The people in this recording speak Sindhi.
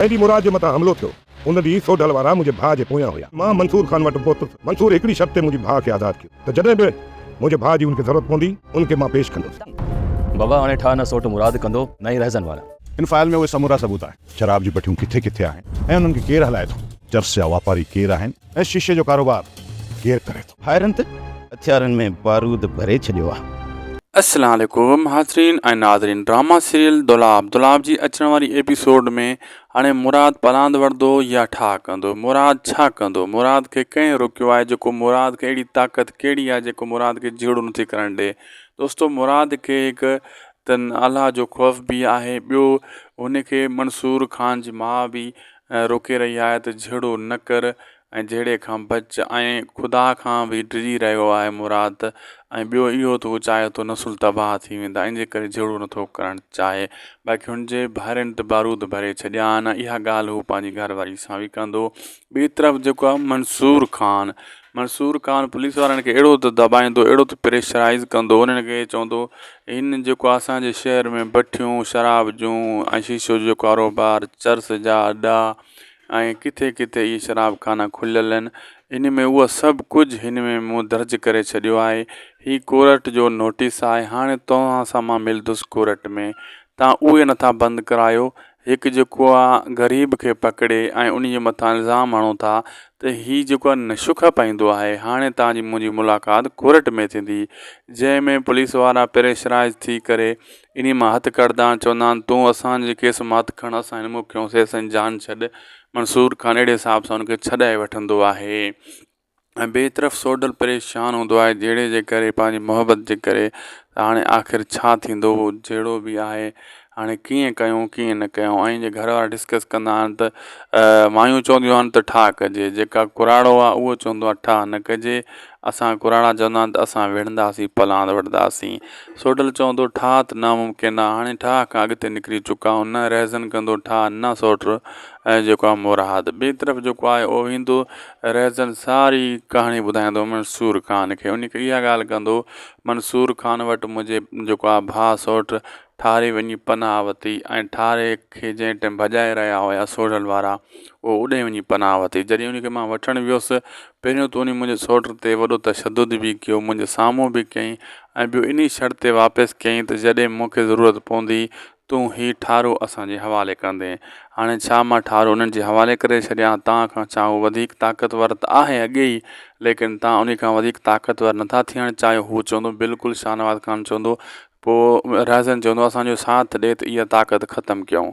جنهن ڏينهن مراد جي مٿان حملو ٿيو، ان ڏينهن سوڍل وارا منهنجي ڀاء جي پويان هيا. مان منصور خان وٽ پهتس. منصور هڪڙي شرط تي منهنجي ڀاء کي آزاد ڪيو ته جڏهن به منهنجي ڀاء جي ان کي ضرورت پوندي، ان کي مان پيش ڪندس. بابا هاڻي ٺاهه نه سوٽ مراد ڪندو نه ئي رهزن وارا. ان فائل ۾ اهي سمورا ثبوت آهن. شراب جون بٺيون ڪٿي ڪٿي آهن ۽ انهن کي ڪير هلائي ٿو. چرس جا واپاري ڪير آهن ۽ شيشي جو ڪاروبار ڪير ڪري ٿو. ڀائرن ته هٿيارن ۾ بارود ڀري ڇڏيو آ. السلام عليڪم حاضرين ۽ ناظرين ڊراما سيريل دولاب دولاب جي اچڻ واري ايپيسوڊ ۾ هاڻي مراد پلاند وٺندو يا ٺاهه ڪندو مراد ڇا ڪندو مراد کي ڪنهن روڪيو آهي جيڪو مراد کي اهڙي طاقت ڪهڙي آهي جيڪو مراد کي جهيڙو نٿي ڪرڻ ڏي دوستو مراد کي هڪ ته الله جو خوف به آهي ٻيو هن کي منصور خان جي ماء به روڪي رهي آهي ته جهيڙو نه ڪر ۽ جهيڙي کان بچ ۽ خدا کان به ڊڄي رهيو آهي مراد ۽ ٻيو اهو ته هو چاهي ٿو نسل تباهه ٿي ويندا ان جي ڪري جهيڙو نٿو ڪرڻ چاهي باقي هن جي ڀائرن ته بارود ڀري ڇڏيا آهن اها ڳالهه هو پنهنجي گهر واري سان به ڪندو ٻي طرف جيڪو آهي منصور خان منصور خان پوليس وارن کي اهڙو ته دٻائيندو اهڙو ته پريشرائز ڪندو انهن کي چوندو هن جيڪو اسان جي شهر ۾ بٺيون شراب جون ۽ شيشو جو ڪاروبار چرس جا اڏا ۽ ڪٿي ڪٿي اهي شراب خانا کليل آهن ان ۾ اهو سڀ ڪجهه هن ۾ مون درج ڪري ڇڏيو آهي هي ڪورٽ جو نوٽيس آهي هاڻي توهان سان مان ملندس ڪورٽ ۾ تان اهي نٿا بند ڪرايو هڪ جيڪو آ غريب کي پڪڙي ۽ ان جي مٿان الزام هڻو ٿا ته هي جيڪو آ نشو کپائيندو آهي هاڻي توهان جي منهنجي ملاقات ڪورٽ ۾ ٿيندي جنهن ۾ پوليس وارا پريشرائز ٿي ڪري انهي مان هٿ ڪڍندا آهن چوندا آهن تون اسان جي ڪيس مان هٿ کڻ اسان هن مون ڪيونسي اسان جي جان ڇڏ منصور خان اهڙي حساب سان ان کي ڇڏائي وٺندو آهي ۽ ٻئي طرف سوڍل پريشان هوندو آهي جهيڙي جي ڪري پنهنجي محبت جي ڪري ته هاڻي آخر ڇا ٿيندو جهيڙو به آهي هاڻي ڪيئن ڪيون ڪيئن نه ڪيون ۽ جي گهر وارا ڊسڪس ڪندا آهن ته مايون چونديون آهن ته ٺاهه ڪجي جيڪا ڪراڙو آهي اهو چوندو آهي ٺاهه نه ڪجي اسان ڪراڙا چوندا آهن ته اسان وڙهنداسين پلاند وٺنداسين سوڍل چوندو ٺاهه ته ناممڪن آهي هاڻي ٺاهه کان اڳتي نڪري چڪا آهيون نه رهزن ڪندو ٺاهه نه سوٽ ۽ جيڪو آهي مراد ٻئي طرف جيڪو آهي اهو ايندو رهزن ساري ڪهاڻي ٻڌائيندو منصور خان کي ان کي اها ڳالهه ڪندو منصور خان وٽ منهنجي جيڪو آهي ڀاء سوٽ ٺاري وڃي پناهه ورتي ۽ ٺاري کي جنهن ٽيم ڀڄائي رهيا هيا سوڍل وارا اهو اڏي وڃي پناهه ورتي جڏهن ان کي مان وٺڻ ويس پهريون ته ان منهنجي سوٽ تي وڏو تشدد به ڪيو منهنجي سامهون به ڪيائين ۽ ٻيو انهي شرط تي واپس ڪيائين ته جڏهن مون کي ضرورت پوندي تون هي ٺارو اسان جي حوالي ڪندين. هاڻي ڇا مان ٺارو انهن جي حوالي ڪري ڇڏيان؟ توهان کان ڇا هو وڌيڪ طاقتور ته آهي اڳي ئي، ليڪن توهان انهي کان وڌيڪ طاقتور نٿا ٿيڻ چاهيو؟ هو چوندو، بلڪل شاهنواز خان چوندو. پوء رهزن چوندو، اسان جو ساٿ ڏي ته اها طاقت ختم ڪيون.